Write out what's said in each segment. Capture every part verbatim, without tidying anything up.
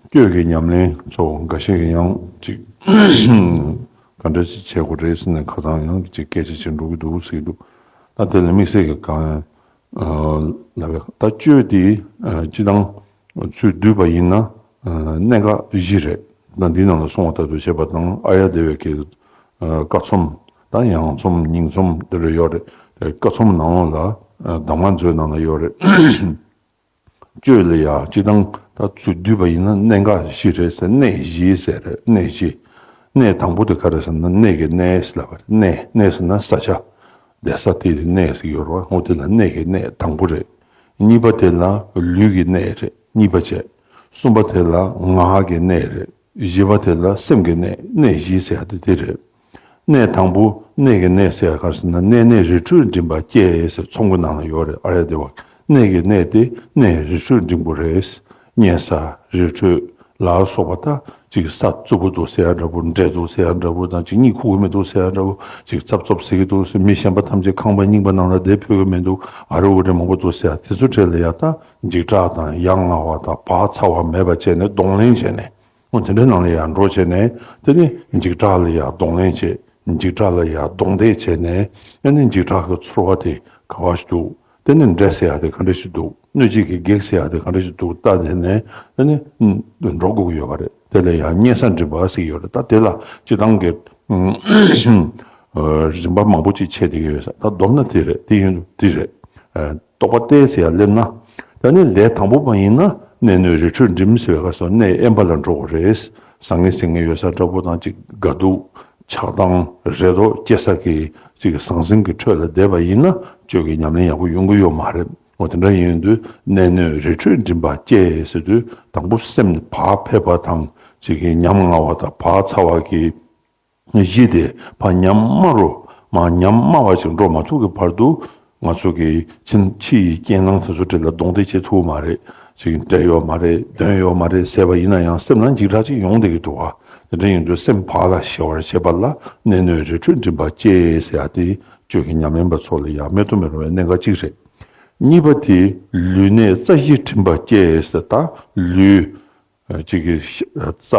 སྤྱོད་ཀྱི་ཉམས་ལེན་ཚོ་འགའ་ཤས་ཀྱིས་ཡང་ཅིག་ག་འདྲ་ཅིག་བྱེད་དགོས་རེད་ཟེར་ནས་ཁ་སང་ཡང་ཅིག་སྐད་ཆ་བྱེད་འགྲོ་གི་འདུག་ཟེར་གྱི་འདུག་ད་དེ་ལ་དམིགས་བསལ་གྱི་གང་ལབ་ཡ་ད་སྤྱོད་དེ་སྤྱི་བཏང་ཚུར་བསྡུས་པ་ཡིན་ན་གནད་འགག་བཞི་རེད། ད་འདི་ནང་ལ་གསུངས་པ་ལྟར་དུ་བྱས་པ་དང་ཨཱརྱ་དེ་བའི་གི་ཀ་ཚོམ་ད་ཡང་ཚོམ་སྙིང་ཚོམ་དེ་འདྲ་ཡོད་རེད། ཀ་ཚོམ་ནང་ལ་གདམས་ངག་མཛོད་ནང་ལ་ཡོད་རེད། སྤྱོད་ལ་ཡང་སྤྱི་བཏང་ད་ཚུར་བསྡུས་པ་ཡིན་ན་གནད་འགག་བཞི་རེད་ཟེར། གནད་བཞི་ཟེར་རེད། གནད་བཞི། གནད་དང་པོ་དེ་ག་རེ་ཟེར་ན་གནས་ཀྱི་གནས་ལབ་པ་རེད། གནས་གནས་ཟེར་ན་ས་ཆ། བསྡད་ས་དེ་གནས་ཟེར་ཡོད་རེད་བ། འོ་དེ་ལ་གནས་ཀྱི་གནས་དང་པོ་རེད། གཉིས་པ་དེ་ལ་ལུས་ཀྱི་གནས་རེད། གཉིས་པ་བྱས། གསུམ་པ་དེ་ལ་ངག་གི་གནས་རེད། བཞི་པ་དེ་ལ་སེམས་ཀྱི་གནས། གནད་བཞི་ཟེར་ཡ་དེ་དེ་རེད། གནས་དང་པོ་གནས་ཀྱི་གནས་ཟེར་ཡ་ག་རེ་ཟེར་ན་གནས་གནས་རི་ཁྲོད་འགྲིམ་པ་སྐྱེ་ཟེར་ཚོམ་གྱི་ནང་ལ་ཡོད་རེད། ཨཱརྱ་དེ་བ། གནས་ཀྱི་གནས་དེ་གནས་རི་ཁྲོད་འགྲིམ་དགོས་རེད། སྙན་ས་རི་ཁྲོད་ལ་སོགས་པ་ད་ཅིག་ས་རྩུབ་པོ་འདུག་ཟེར་ཡ་འདྲ་པོ། འདྲེ་འདུག་ཟེར་ཡ་འདྲ་པོ་དང་ཅིག་གཉིད་ཁུག་གི་མི་འདུག་ཟེར་ཡ་འདྲ་པོ། ཅིག་ཙབ་ཙོབ་ཟེར་གྱི་འདུག་ཟེར། མི་གཞན་པ་ཐམས་ཅད་ཁང་པ་རྙིང་པ་ནང་ལ་བསྡད་ཕོད་ཀྱི་མི་འདུག་ཨ་རུ་འུ་འདྲ་མང་པོ་འདུག་ཟེར་ཡ་དེ་ཚོ་གྲས་ལ་ཡ་ད་འཇིགས་སྐྲག་དང་ཡ་ང་བ་དང་བག་ཚ་བ་མེད་པ་བྱས་ནས་གདོང་ལེན་བྱས་ནས། འོ་དེ་འདྲའི་ནང་ལ་ཡང་འགྲོ་བྱས་ནས་དེ་ནི་འཇིགས་སྐྲག་ལ་ཡང་གདོང་ལེན་བྱེད། འཇིགས་སྐྲག་ལ་ཡང་གདོང་གཏད་བྱས་ནས་ཨ་ནི་འཇིགས་སྐྲག་གི་ཚོར་བ་དེ་ག་བ་ཞིག་འདུག་དེ་ནི་འདྲེ་ཟེར་ཡག་དེ་ག་འདྲ་ཞིག་འདུག་གནོད་བྱེད་ཀྱི་བགེགས་ཟེར་ཡག་དེ་ག་འདྲ་ཞིག་འདུག་ལྟ་དེ་ནས་ཨ་ནི་འགྲོ་དགོས་ཀྱི་ཡོད་པ་རེད། དེ་ལ་ཡང་སྙན་ས་འགྲིམ་པ་ཟེར་གྱི་ཡོད་རེད། ད་དེ་ལ་སྤྱི་བཏང་གི་རིམ་པ་མང་པོ་ཅིག་ཕྱེ་བསྡད་ཀྱི་ཡོད་ས། ད་བསྡོམས་ན་དེ་རེད། དེ་ཡིན་དུས་དེ་རེད། རྟོག་པ་གཏད་ཟེར་ཡ་སླེབས་ན། ད་ནི་ལས་དང་པོ་པ་ཡིན་ན་གནས་སྣོད་རི་ཁྲོད་འགྲིམ་ཟེར་བའི་སྐབས་སུ་གནས་དབེན་པ་ལ་འགྲོ་དགོས་རེད། ཟང་ངེ་ཟིང་ངེ་ཡོད་ས་འདྲ་པོ་དང་ཅིག་དགའ་སྡུག་ཆགས་སྡང་རེ་དོགས་སྐྱེ་ས་གི་ཅིག་ཟང་ཟིང་གི་ཁྲོད་ལ་བསྡད་པ་ཡིན་ན་སྤྱོད་ཀྱི་ཉམས་ལེན་ཡག་པོ་ཡོང་གི་ཡོད་མ་རེད། འོ་དེ་འདྲ་ཡིན་དུས་གནས་སྣོད་རི་ཁྲོད་འགྲིམ་པ་སྐྱེ་ཟེར་དུས་དང་པོ་སེམས་བག་ཕེབས་པ་དང་ཅིག་གི་ཉམ་ང་བ་དང་བག་ཚ་བ་གི་གཞི་དེ་ཕར་ཉམས་དམའ་རུ་མར་ཉམས་དམའ་བ་ཞིག་འགྲོ་མ་ཐུབ་ཀྱི་བར་དུ་ང་ཚོ་གི་ཕྱི་ཕྱི་ཡི་རྐྱེན་སྣང་དེ་ཚོ་འདྲ་ལ་གདོང་གཏད་བྱེད་ཐུབ་མ་རེད། ཅིག་འདྲེ་ཡོད་མ་རེད། གདོན་ཡོད་མ་རེད་ཟེར་བ་ཡིན་ན་ཡང་སེམས་ནང་འཇིགས་སྐྲག་ཅིག་ཡོང་བསྡད་ཀྱི་འདུག་བ། དེ་འདྲ་ཡིན་དུས་སེམས་བག་ལ་ཞི་བར་བྱེད་པ་ལ་གནས་སྣོད་རི་ཁྲོད་འགྲིམ་པ་སྐྱེ་ཟེར་ཡ་དེ་སྤྱོད་ཀྱི་ཉམས་ལེན་པ་ཚོ་ལ་ཡང་མེད་དུ་མི་རུང་བའི་གནད་འགག་ཅིག་རེད། གཉིས་པ་དེ་ལུས་གནད་རྩ་ཤེས་འགྲིམ་པ་སྐྱེ་ཟེར། ད་ལུས། གཅིག་གི་རྩ་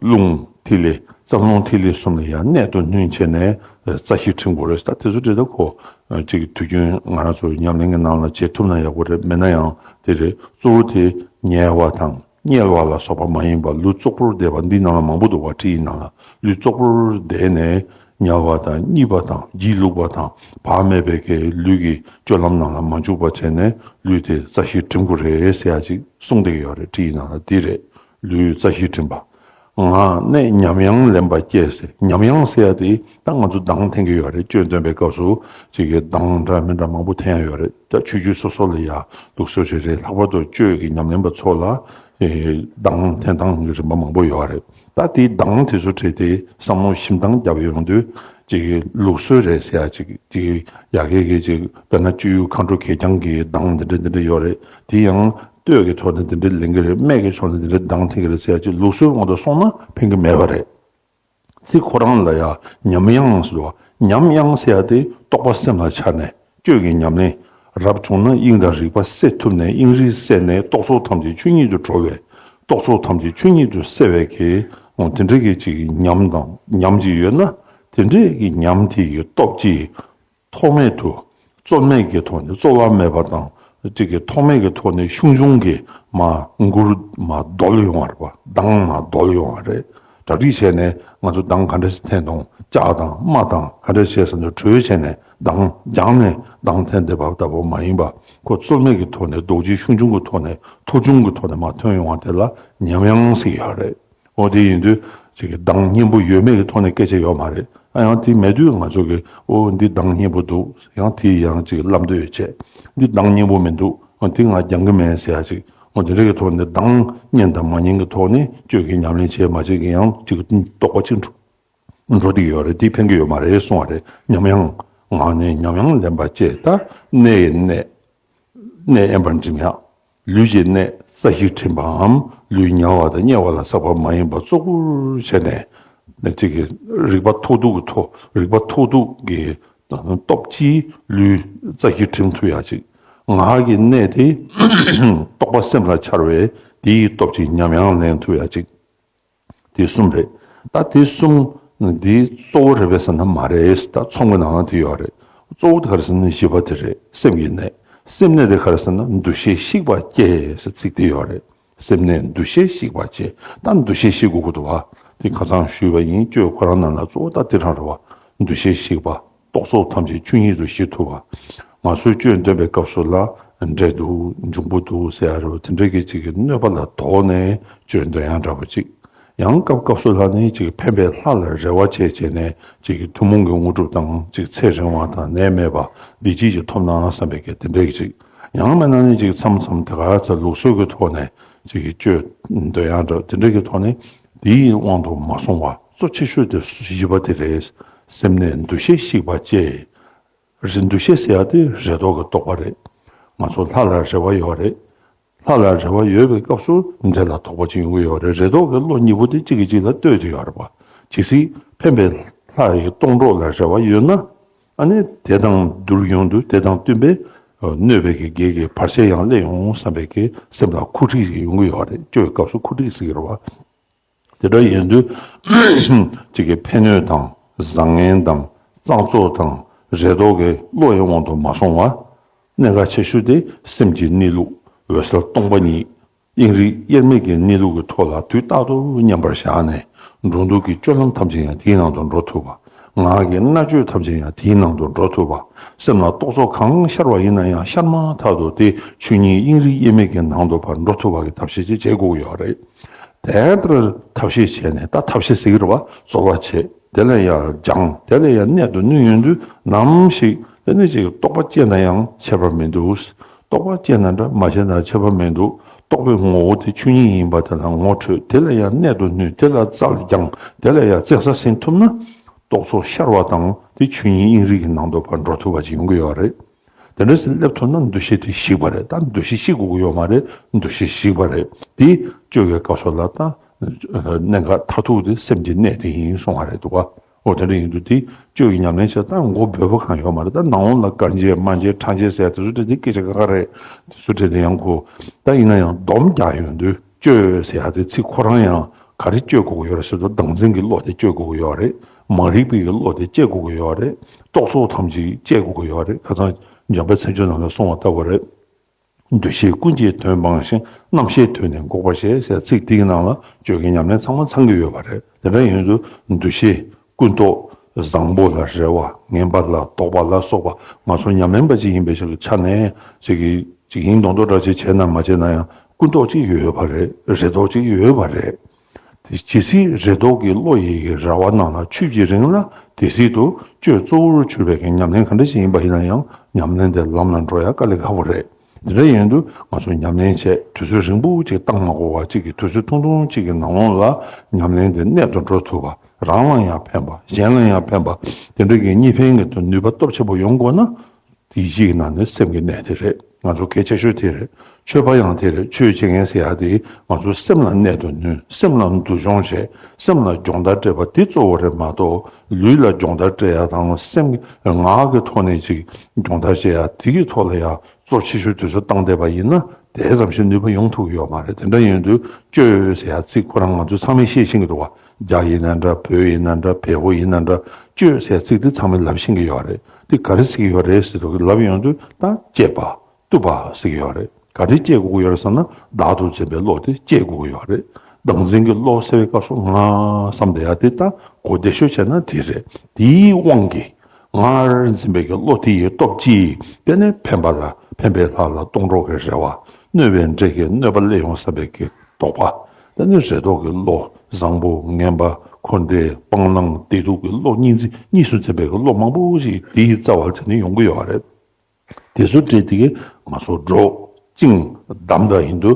རླུང་ཐིག་ལེ། རྩ་རླུང་ཐིག་ལེ་གསུམ་ལ་ཡང་གནད་དུ་བསྣུན་བྱས་ནས་རྩ་ཤེས་འགྲིམ་དགོས་རེད། ད་དེ་ཚོ་འདྲ་ད་ཁོ་གཅིག་གི་དུས་རྒྱུན་ང་རང་ཚོ་ཉམས་ལེན་གྱི་ནང་ལ་བྱེད་ཐུབ་ན་ཡག་པོ་རེད། མེད་ན་ཡང་དེ་རེད། གཙོ་བོ་དེ་ཉལ་བ་དང་དམྱལ་བ་ལ་སོགས་པ་མ་ཡིན་པ་ལུས་བཙོག་པོར་བསྡད་པ་འདི་ནང་ལ་མང་པོ་འདུག་བ། ཁྲིད་ཡིག་ནང་ལ་ལུས་བཙོག་པོར་བསྡད་ནས། དམྱལ་བ་དང་གཉིད་པ་དང་སྒྱིད་ལུག་པ་དང་བག་མེད་པའི་གི་ལུས་ཀྱི་སྤྱོད་ལམ་ནང་ལ་མ་འཇུག་པ་བྱས་ནས་ལུས་དེ་རྩ་ཤེས་འགྲིམ་དགོས་རེད་ཟེར་ཡ་ཅིག་གསུངས་བསྡད་ཀྱི་ཡོད་རེད། ཁྲིད་ཡིག་ནང་ལ་འདི་རེད། ལུས་རྩ་ཤེས་འགྲིམ་པ། ངག་གནད་ཉམས་དབྱངས་ལེན་པ་སྐྱེ་ཟེར། ཉམས་དབྱངས་ཟེར་ཡ་དེ་ད་ང་ཚོ་གདངས་འཐེན་གྱི་ཡོད་རེད། སྐྱོན་སྟོན་པའི་སྐབས་སུ་ཅིག་གི་གདངས་འདྲ་མི་འདྲ་མང་པོ་འཐེན་ཡ་ཡོད་རེད། ད་ཆོས་བརྒྱུད་སོ་སོ་ལ་ཡ་ལུགས་སྲོལ་རེ་རེ། ལྷག་པར་དུ་སྤྱོད་ཀྱི་ཉམས་ལེན་པ་ཚོ་ལ་གདངས་འཐེན་སྟངས་ཀྱི་རིམ་པ་མང་པོ་ཡོད་རེད། ད་དེའི་གདངས་དེ་ཚོ་བྲིས་ཏེ་བསམ་བློ་ཞིབ་འདང་བརྒྱབ་ཡོང་དུས་ཅིག་ལུགས་སྲོལ་རེད་ཟེར་ཡ་ཅིག་ཅིག་ཡ་གི་གི་ཅིག་དཔེར་ན་སྤྱོད་ཡུལ་མཁའ་འགྲོ་གད་རྒྱངས་ཀྱི་གདངས་འདི་འདྲ་འདི་འདྲ་ཡོད་རེད། དེ་ཡང་གཏོས་ཀྱི་ཐོག་ནས་འདི་འདྲ་ལེན་གྱི་རེད། སྨད་ཀྱི་ཕྱོགས་ནས་འདི་འདྲ་གདངས་འཐེན་གྱི་རེད་ཟེར་ཡ་ཅིག་ལུགས་སྲོལ་དབང་དུ་སོང་ན་ཕན་གྱི་མེད་པ་རེད། ཚིག་ཁོ་རང་ལ་ཡང་ཉམས་དབྱངས་ཟེར་བ། ཉམས་དབྱངས་ཟེར་ཡ་དེ་རྟོག་པ་སེམས་ལ་འཆར་ནས་སྤྱོད་ཀྱི་ཉམས་ལེན། རབ་བྱུང་ན་དབྱིངས་དང་རིག་པ་བསྲེ་ཐུབ་ནས་དབྱིངས་རིག་བསྲེས་ནས་རྟོག་ཚོགས་ཐམས་ཅད་ཆོས་ཉིད་དུ་གྲོལ་བའི། རྟོག་ཚོགས་ཐམས་ཅད་ཆོས་ཉིད་དུ་བསྲེ་བའི་གི་འོ་དེ་འདྲ་གི་ཅིག་ཉམས་དང་ཉམས་ཅིག་ཡོད་ན། དེ་འདྲའི་གི་ཉམས་དེ་གི་སྟོབས་ཀྱིས་ཐོགས་མེད་དུ་རྩོལ་མེད་ཀྱི་ཐོག་ནས། རྩོལ་བ་མེད་པ་དང་ཅིག་གི་ཐོགས་མེད་ཀྱི་ཐོག་ནས་ཤུགས་འབྱུང་གི་མར་མགུར་མར་རྡོལ་ཡོང་བ་རེད་པ། གདངས་མར་རྡོལ་ཡོང་བ་རེད། གྲ་སྒྲིག་བྱས་ནས་ང་ཚོ་གདངས་ག་འདྲ་ཞིག་འཐེན་དང་། ལྕགས་དང་རྨ་དང་ག་འདྲ་བྱས་ཟེར་ན་གྲོས་བྱས་ནས་གདངས་སྦྱངས་ནས་གདངས་འཐེན་བསྡད་པ་ལྟ་བུ་མ་ཡིན་པ། ཁོ་རྩོལ་མེད་ཀྱི་ཐོག་ནས་རྡོ་རྗེ་ཤུགས་འབྱུང་གི་ཐོག་ནས་ཐོག་ཆུང་གི་ཐོག་ནས་མར་ཐོན་ཡོང་བ་དེ་ལ་ཉམས་དབྱངས་ཟེར་གྱི་ཡོད་རེད། འོ་དེ་ཡིན་དུས་ཅིག་གི་གདངས་སྙན་པོ་ཡོད་མེད་ཀྱི་ཐོག་ནས་སྐད་ཆ་ཡོད་མ་རེད། ཨ་ཡང་དེ་མེད་དུས་ང་ཚོ་གི་འོ་འདི་གདངས་སྙན་པོ་འདུག་ཡང་དེ་ཡང་ཅིག་བསླབ་འདོད་ཡོད་བྱས། འདི་གདངས་སྙན་པོ་མི་འདུག་འོ་འདི་ང་སྦྱང་གི་མེད་ཟེར་ཡ་ཅིག་འོ་དེ་འདྲ་གི་ཐོག་ནས་གདངས་སྙན་དང་མ་སྙན་གྱི་ཐོག་ནས་སྤྱོད་ཀྱི་ཉམས་ལེན་བྱས་མ་བྱས་ཀྱི་ཡང་ཅིག་རྟོག་པ་ཅིག་འགྲོ་འགྲོ་བསྡད་ཀྱི་ཡོད་རེད། དེ་ཕན་གྱི་ཡོད་མ་རེད་གསུང་བ་རེད། ཉམས་དབྱངས། ངག་གནད་ཉམས་དབྱངས་ལེན་པ་བཅས། ད་གནས་ཡི་གནད། གནས་དབེན་པར་འགྲིམ་ཡག་ལུས་ཀྱི་གནད་རྩ་ཤེས་འགྲིམ་པའམ་ལུས་ཉལ་བ་དང་དམྱལ་བ་ལ་སོགས་པ་མ་ཡིན་པ་གཙོ་བོར་བྱས་ནས། ནས་གཅིག་གི་རིག་པ་མཐོ་གདུང་གི་ཐོག་རིག་པ་མཐོ་གདུང་གི་སྟོབས་ཀྱིས་ལུས་རྩ་ཤེས་འགྲིམ་ཐུབ་ཡག་ཅིག་ངག་གི་གནད་དེ་རྟོག་པ་སེམས་ལ་འཆར་བའི་ དེ་ཡི་སྟོབས་ཀྱིས་ཉམས་ཡང་ལེན་ཐུབ་ཡ་གཅིག་དེ་གསུམ་རེད། ད་དེ་གསུམ་འདི་གཙོ་བོ་རེད་པས་ཟེར་ན་མ་རེད། ད་ཚོམས་ཀྱི་ནང་ན་དེ་ཡོད་རེད། གཙོ་བོ་དེ་ག་རེ་ཟེར་ན་བཞི་པ་དེ་རེད། སེམས་ཀྱི་གནད། སེམས་གནད་དེ་ག་རེ་ཟེར་ན་འདུ་ཤེས་བཤིག་པ་བསྐྱེད་ཟེར་ཚིག་དེ་ཡོད་རེད། སེམས་གནད་འདུ་ཤེས་བཤིག་པ་བསྐྱེད། ད་འདུ་ཤེས་བཤིག་དགོས་ཀྱི་འདུག་བ། དེ་ཁ་སང་ཞུས་པ་ཡིན། གཅོད་ཁོ་རང་ནང་ལ་གཙོ་བོ་ད་དེ་རང་རེད་བ། འདུ་ཤེས་བཤིག་པ། རྟོག་ཚོགས་ཐམས་ཅད་ཆོས་ཉིད་དུ་ཞི་ཐུབ་པ། ང་ཚོས་གཅོད་འདོན་པའི་སྐབས་སུ་ལ་འདྲེ་འདུག་འབྱུང་པོ་འདུག་ཟེར་ཡ་རེད་བ། དེ་འདྲའི་གི་ཅིག་གི་གནོད་པ་ལ་དོགས་ནས་གཅོད་འདོན་ཡ་འདྲ་པོ་ཅིག་ཡང་སྐབས་སྐབས་སུ་ལ་ནི་ཅིག་ཕན་པའི་ལྷ་ལ་རེ་བ་བྱས་བྱས་ནས་ཅིག་གི་ཐུན་མོང་གི་དངོས་གྲུབ་དང་ཅིག་ཚེ་རིང་བ་དང་ནད་མེད་པ་བདེ་སྐྱིད་ཅིག་ཐོབ་ན་བསམ་པའི་གི་དེ་འདྲའི་གི་ཅིག་ཡང་མིན་ན་ནི་ཅིག་མཚམས་མཚམས་དེ་ག་ཚོད་ལུགས་སྲོལ་གི་ཐོག་ནས་ཅིག་གི་གཅོད་འདོན་ཡ་འདྲ་དེ་འདྲའི་གི་ཐོག་ནས་དེའི་དབང་དུ་མ་སོང་བ། གཙོ་ཆེ་ཤོས་དེ་བཞི་པ་དེ་རེད། སེམས་གནད་འདུ་ཤེས་བཤིག་པ་བཅས། རེ་འདུ་ཤེས་ཟེར་ཡ་དེ་རེ་དོགས་ཀྱི་རྟོག་པ་རེད། ང་ཚོ་ལྷ་ལ་རེ་བ་ཡོད་རེད། ལྷ་ལ་རེ་བ་ཡོད་པའི་སྐབས་སུ་འདྲེ་ལ་དོགས་པ་ཅིག་ཡོང་གི་ཡོད་རེད། རེ་དོགས་ཀྱི་བློ་གཉིས་པོ་དེ་གཅིག་གིས་གཅིག་ལ་ལྟོས་བསྡད་ཡོད་རེད་པ། ཇི་སྲིད་ཕན་པའི་ལྷ་ཡི་སྡོང་གྲོགས་ལ་རེ་བ་ཡོད་ན། ཨ་ནི་དེ་དང་བསྡུར་ཡོང་དུས་དེ་དང་བསྟུན་པའི་གནོད་པའི་གི་གེགས་ཀྱི་བར་ཆད་ཡང་སླེབས་ཡོང་བསམ་པའི་གི་སེམས་ལ་འཁུ་འཕྲིག་ཅིག་ཡོང་གི་ཡོད་རེད། གཅོད་པའི་སྐབས་སུ་འཁུ་འཕྲིག་ཟེར་གི་རེད་པ། དེ་འདྲ་ཡིན་དུས་གཅིག་གི་ཕན་གནོད་དང་བཟང་ངན་དང་གཙང་བཙོག་དང་རེ་དོགས་ཀྱི་བློ་ཡི་དབང་དུ་མ་སོང་བ། གནད་འགག་ཆེ་ཤོས་དེ་སེམས་ཀྱི་གནས་ལུགས་འོད་གསལ་སྟོང་པ་ཉིད་དབྱིངས་རིག་དབྱེར་མེད་ཀྱི་གནས་ལུགས་ཀྱི་ཐོག་ལ་དུས་རྟག་ཏུ་མཉམ་པར་བཞག་ནས་འགྲོ་འདུག་གི་སྤྱོད་ལམ་ཐམས་ཅད་ཡང་དེའི་ནང་དུ་འགྲོ་ཐུབ་པ། ངག་གི་སྨྲ་བརྗོད་ཐམས་ཅད་ཡང་དེའི་ནང་དུ་འགྲོ་ཐུབ་པ། སེམས་ལ་རྟོག་ཚོགས་གང་ཤར་བ་ཡིན་ན་ཡང་ཤར་མ་ཐག་ཏུ་དེ་ཆོས་ཉིད་དབྱིངས་རིག་དབྱེར་མེད་ཀྱི་ནང་དུ་ཕར་འགྲོ་ཐུབ་པ་གི་ཐབས་ཤེས་ཅིག་བྱེད་དགོས་ཀྱི་ཡོད་རེད། དེ་ལྟར་ཐབས་ཤེས་བྱས་ནས་ད་ཐབས་ཤེས་ཟེར་གྱི་རེད་བ། རྩོལ་བ་བྱེད། དེ་ལ་ཡང་སྦྱང་། དེ་ལ་ཡང་གནད་དུ་བསྣུན་ཡོང་དུས་ནམ་ཞིག་དེ་ནི་ཅིག་རྟོག་པ་སྐྱེས་ན་ཡང་ཁྱད་པར་མི་འདུག་རྟོག་པ་སྐྱེས་ན་འདྲ་མ་སྐྱེས་ན་ཁྱད་པར་མི་འདུག་རྟོག་པའི་ངོ་བོ་དེ་ཆོས་ཉིད་ཡིན་པ་དེ་ལ་ངོ་འཕྲོད། དེ་ལ་ཡང་གནད་དུ་བསྣུན། དེ་ལ་རྩལ་སྦྱང་། དེ་ལ་ཡང་བརྩེ་ས་ཟིན་ཐུབ་ན། རྟོག་ཚོགས་ཤར་བ་དང་དེ་ཆོས་ཉིད་དབྱིངས་རིག་གི་ནང་དུ་ཕར་འགྲོ་ཐུབ་པ་ཅིག་ཡོང་གི་ཡོད་རེད། དེ་འདྲ་ཞིག་སླེབས་ཐུབ་ན་འདུ་ཤེས་དེ་ཞིག་པ་རེད། ད་འདུ་ཤེས་ཞིག་དགོས་ཀྱི་ཡོད་མ་རེད། འདུ་ཤེས་ཞིག་པ་རེད། དེ་གཅོད་པའི་སྐབས་སུ་ལ་ད་གནད་འགག་མཐར་ཐུག་དེ་སེམས་ཀྱི་གནད་དེ་ཡིན་གསུང་བ་རེད་འདུག་ག་འོ་དེ་འདྲ་ཡིན་དུས་དེ་གཅོད་ཀྱི་ཉམས་ལེན་བྱས་ད་མགོ་འབོད་པ་གང་ཡོད་མ་རེད། ད་ནང་ལོགས་ལ་དཀར་འཇལ་དམར་འཇལ་ཁྲ་འཇལ་ཟེར་དེ་ཚོ་འདྲ་དེ་སྐད་ཆ་ཁ་ཁ་རེད། དེ་ཚོ་འདྲ་དེ་ཡང་ཁོ་ད་ཡིན་ན་ཡང་སྡོམ་རྒྱག་ཡོང་དུས། གཅོད་ཟེར་ཡ་དེ་ཚིག་ཁོ་རང་ཡང་ག་རེ་གཅོད་དགོས་ཀྱི་ཡོད་རེད་ཟེར་དུས་བདག་འཛིན་གྱི་བློ་དེ་གཅོད་དགོས་ཀྱི་ཡོད་རེད། མ་རིག་པའི་གི་བློ་དེ་གཅོད་དགོས་ཀྱི་ཡོད་རེད། རྟོག་ཚོགས་ཐམས་ཅད་གཅོད་དགོས་ཀྱི་ཡོད་རེད། ཁ་སང་འཇམ་དཔལ་མཚན་བརྗོད་ནང་ལ་གསུངས་པ་ལྟ་བུ་རེད། འདུ་ཤེས་ཀུན་གྱི་དོན་སྤངས་ཤིང་། རྣམ་ཤེས་དོན་ནི་འགོག་པར་བྱེད་ཟེར་ཚིག་དེའི་ནང་ལ་གཅོད་ཀྱི་ཉམས་ལེན་ཚང་མ་ཚང་གི་ཡོད་པ་རེད། དེ་འདྲ་ཡིན་དུས་འདུ་ཤེས་ཀུན་རྟོག་བཟང་པོ་ལ་རེ་བ། ངན་པ་ལ་དོགས་པ་ལ་སོགས་པ་ང་ཚོ་ཉམས་ལེན་པ་ཅིག་ཡིན་པའི་ཆ་ནས་ཅིག་གིས་ཅིག་ཡིན་མདོག་མདོག་འདྲ་ཅིག་བྱས་ན་མ་བྱས་ན་ཡང་ཀུན་རྟོག་ཅིག་ཡོད་པ་རེད། རེ་དོགས་ཅིག་ཡོད་པ་རེད། དེ་ཇི་སྲིད་རེ་དོགས་ཀྱི་བློ་ཡི་ར་བ་ནང་ལ་ཆུད་ཀྱི་རིང་ལ་དེ་སྲིད་དུ་གཅོད་གཙོ་བོར་གྱུར་པའི་ཉམས་ལེན་ག་འདྲ་ཞིག་ཡིན་པ་ཡིན་ན་ཡང་ཉམས་ལེན་དེ་ལམ་ལ་འགྲོ་ཡ་དཀའ་ལས་ཁག་པོ་རེད། དེ་འདྲ་ཡིན་དུས་ང་ཚོ་ཉམས་ལེན་བྱས་དུས་ཚོད་རིང་པོ་ཅིག་བཏང་མ་དགོས་པ་ཅིག་གི་དུས་ཚོད་ཐུང་ཐུང་ཅིག་གི་ནང་ལོགས་ལ་ཉམས་ལེན་དེ་གནད་དུ་འགྲོ་ཐུབ་པ། རང་ལ་ཡང་ཕན་པ་གཞན་ལ་ཡང་ཕན་པ་དེ་འདྲ་གི་གཉིས་ཕན་གྱི་ནུས་པ་སྟོབས་ཆེན་པོ་ཡོང་དགོས་ན། དེ་གཅིག་ནང་ནས་སེམས་ཀྱི་གནད་དེ་རེད། ང་ཚོ་གལ་ཆེ་ཤོས་དེ་རེད། ཆོས་པ་ཡང་དེ་རེད། ཆོས་བྱེད་མཁན་ཟེར་ཡ་དེ་ང་ཚོ་སེམས་ལ་གནད་དུ་བསྣུན། སེམས་ལ་འདུ་སྦྱོང་བྱེད། སེམས་ལ་སྦྱོང་བརྡར་སྤྲད་པ་དེ་གཙོ་བོ་རེད་མ་གཏོགས་ལུས་ལ་སྦྱོང་བརྡར་སྤྲད་ཡ་དང་སེམས་ངག་གི་ཐོག་ནས་ཅིག་སྦྱོང་བརྡར་བྱེད་ཡ་དེ་གི་ཐོག་ལ་ཡ་གཙོ་ཆེ་ཤོས་དུས་ཚོད་བཏང་བསྡད་པ་ཡིན་ན་དེ་ཙམ་ཞིག་ནུས་པ་ཡོང་ཐུབ་ཀྱི་ཡོད་མ་རེད། དེ་འདྲ་ཡིན་དུས་གཅོད་ཟེར་ཡ་ཚིག་ཁོ་རང་ང་ཚོ་ཚང་མས་ཤེས་ཤེས་ཀྱི་འདུག་བ། རྒྱ་ཡིན་ན་འདྲ། བོད་ཡིན་ན་འདྲ། བལ་པོ་ཡིན་ན་འདྲ། གཅོད་ཟེར་ཚིག་འདི་ཚང་མས་ལབ་ཤེས་ཀྱི་ཡོད་རེད། འདི་ག་རེ་ཟེར་གྱི་ཡོད་རེད་ཟེར་དུས་ལབ་ཡོང་དུས་ད་གཅད་པ། གཏུབ་པ་ཟེར་གྱི་ཡོད་རེད། ག་རེ་གཅད་དགོས་ཀྱི་ཡོད་རེད་ཟེར་ན་བདག་ཏུ་འཛིན་པའི་བློ་དེ་གཅད་དགོས་ཀྱི་ཡོད་རེད། བདག་འཛིན་གྱི་བློ་ཟེར་བའི་སྐབས་སུ་ང་བསམ་བསྡད་ཡ་དེ་ད་གོ་བདེ་ཤོས་བྱས་ན་དེ་རེད། དེའི་དབང་གིས་ངར་འཛིན་པའི་གི་བློ་དེ་ཡི་སྟོབས་ཀྱིས་དེ་ནས་ཕན་པ་ལ་ཕན་པའི་ལྷ་ལ་སྡོང་གྲོགས་ཀྱི་རེ་བ། གནོད་པའི་འདྲེ་གི་གནོད་པ་སླེབས་ཡོང་བསམ་པའི་གི་དོགས་པ། དེ་ནི་རེ་དོགས་ཀྱི་བློ། བཟང་པོ་ངན་པ་འཁོར་འདས་སྤང་བླང་བདེ་སྡུག་གི་བློ་གཉིས་འཛིན་གཉིས་སུ་འཛིན་པའི་གི་བློ་མང་པོ་ཞིག་དེའི་རྩ་བར་བྱས་ནས་ཡོང་གི་ཡོད་རེད། དེ་ཚོ་སྤྲད་དེ་གི་ང་ཚོ་འགྲོ་བཅིངས་བསྡམས་པ་ཡིན་དུས་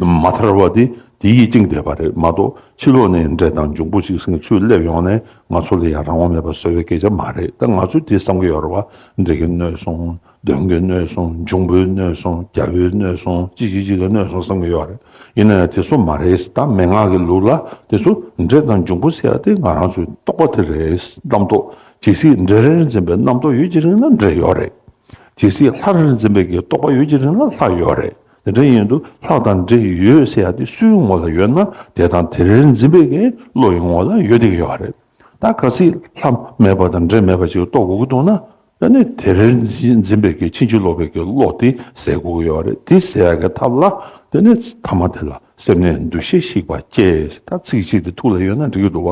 མ་ཐར་བ་དེ་དེ་ཡིས་བཅིངས་བསྡད་པ་རེད་མ་གཏོགས་ཕྱི་ལོགས་ནས་འདྲེ་དང་འབྱུང་པོ་ཞིག་ཟིན་ཚུར་སླེབས་ཡོང་ནས་ང་ཚོ་ལ་ཡང་རང་དབང་མེད་པ་བཟོ་བའི་སྐད་ཆ་མ་རེད། ད་ང་ཚོས་དེ་བསམ་གི་ཡོད་རེད་བ། འདྲེ་གིས་གནོད་སོང་། གདོན་གྱིས་གནོད་སོང་། འབྱུང་པོས་གནོད་སོང་། རྒྱལ་པོས་གནོད་སོང་། ཅི་ཅི་ཅི་གིས་གནོད་སོང་བསམ་གྱི་ཡོད་རེད། ཡིན་ན་ཡང་དེ་ཚོ་མ་རེད། ད་མན་ངག་གི་ལུགས་ལ་དེ་ཚོ་འདྲེ་དང་འབྱུང་པོ་ཟེར་ཡ་དེ་ང་རང་ཚོའི་རྟོག་པ་དེ་རེད། རྣམ་རྟོག་ཇི་སྲིད་འདྲེ་རེར་འཛིན་པའི་རྣམ་རྟོག་ཡོད་ཀྱི་རིང་ལ་འདྲེ་ཡོད་རེད། ཇི་སྲིད་ལྷ་རེར་འཛིན་པའི་གི་རྟོག་པ་ཡོད་ཀྱི་རིང་ལ་ལྷ་ཡོད་རེད། དེ་འདྲ་ཡིན་དུས་ལྷ་དང་འདྲེ་ཡོད་ཟེར་ཡ་དེ་སུའི་ངོ་ལ་ཡོད་ན་དེ་དང་དེར་འཛིན་པའི་གི་བློ་ཡི་ངོ་ལ་ཡོད་བསྡད་ཀྱི་ཡོད་རེད། ད་གལ་སྲིད་ལྷ་མེད་པ་དང་འདྲེ་མེད་པ་ཅིག་རྟོགས་དགོས་ཀྱི་འདུག་ན། དེ་ནི་དེར་འཛིན་འཛིན་པའི་གི་ཕྱིན་ཅི་ལོག་པའི་གི་བློ་དེ་ཟད་དགོས་ཀྱི་ཡོད་རེད། དེ་ཟད་ཡ་གི་ཐབས་ལ་དེ་ནི་ཐ་མ་དེ་ལ་སེམས་ནི་འདུ་ཤེས་ཞིག་པ་སྐྱེ། ད་ཚིག་གཅིག་དེ་ཐུགས་ལ་ཡོད་ན་འགྲིག་གི་འདུག་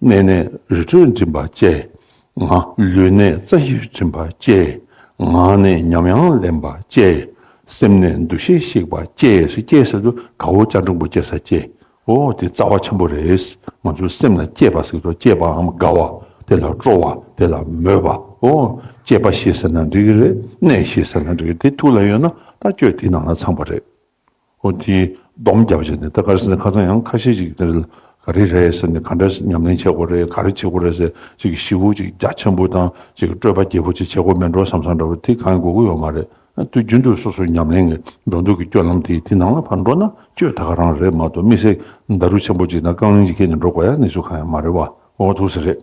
བ། གནས་ནས་རི་ཁྲོད་འགྲིམ་པ་བཅས། ང་ལུས་ནས་རྩ་ཞིབ་འགྲིམ་པ་བཅས། ངག་ནས་ཉམས་དབྱངས་ལེན་པ་བཅས། སེམས་ནས་འདུ་ཤེས་ཞིག་པ་བཅས་སུ་བཅས་ཟེར་དུས་དགའ་བོ་སྤྱང་གྲུང་པོ་སྐྱེ་ས་བཅས། ཨོ་དེ་རྩ་བ་ཆེན་པོ་རེད། ང་ཚོའི་སེམས་ལ་སྐྱེས་པ་ཟེར་དུས་སྐྱེས་པའམ་དགའ་བ། དེ་ལ་སྤྲོ་བ། དེ་ལ་མོས་པ། ཨོ་སྐྱེས་པ་ཞེས་ཟེར་ན་འགྲིག་གི་རེད། གནས་ཞེས་ཟེར་ན་འགྲིག་གི་རེད། དེ་ཐུགས་ལ་ཡོད་ན་ད་སྤྱོད་དེ་ནང་ལ་ཚང་པ་རེད། ཨོ་དེ་སྡོམ་རྒྱབ་བྱས་ནས་ད་ག་རེ་ཟེར་ན་ཁ་སང་ཡང་ཁ་ཤས་ཅིག་དེ་ག་རེ་རེད་ཟེར་ནས་ག་འདྲ་ཉམས་ལེན་བྱེད་དགོས་རེད། ག་རེ་བྱེད་དགོས་རེད་ཟེར་ཅིག་ཞེ་པོ་ཅིག་རྒྱ་ཆེན་པོ་དང་ཅིག་སྤྲོས་པ་རྒྱས་པོ་ཅིག་བྱེད་དགོས་མེད་འགྲོ་བསམ་བསམ་འདྲ་བོ་དེ་གང་དགོས་ཀྱི་ཡོད་མ་རེད། དུས་རྒྱུན་དུ་སོ་སོའི་ཉམས་ལེན་གྱི་འགྲོ་འདུག་གི་སྤྱོད་ལམ་དེ་དེ་ནང་ལ་ཕར་འགྲོ་ན་སྤྱོད་ད་ག་རང་རེད་མ་གཏོགས་དམིགས་བསལ་ཌཱ་རུ་ཆེན་པོ་ཅིག་དང་རྐང་གླིང་ཅིག་ཁྱེར་ནས་འགྲོ་དགོས་ཡ་གནས་ཚུལ་གང་ཡང་མ་རེད་བ། ཨོ་ཐུགས་སུ་རེད།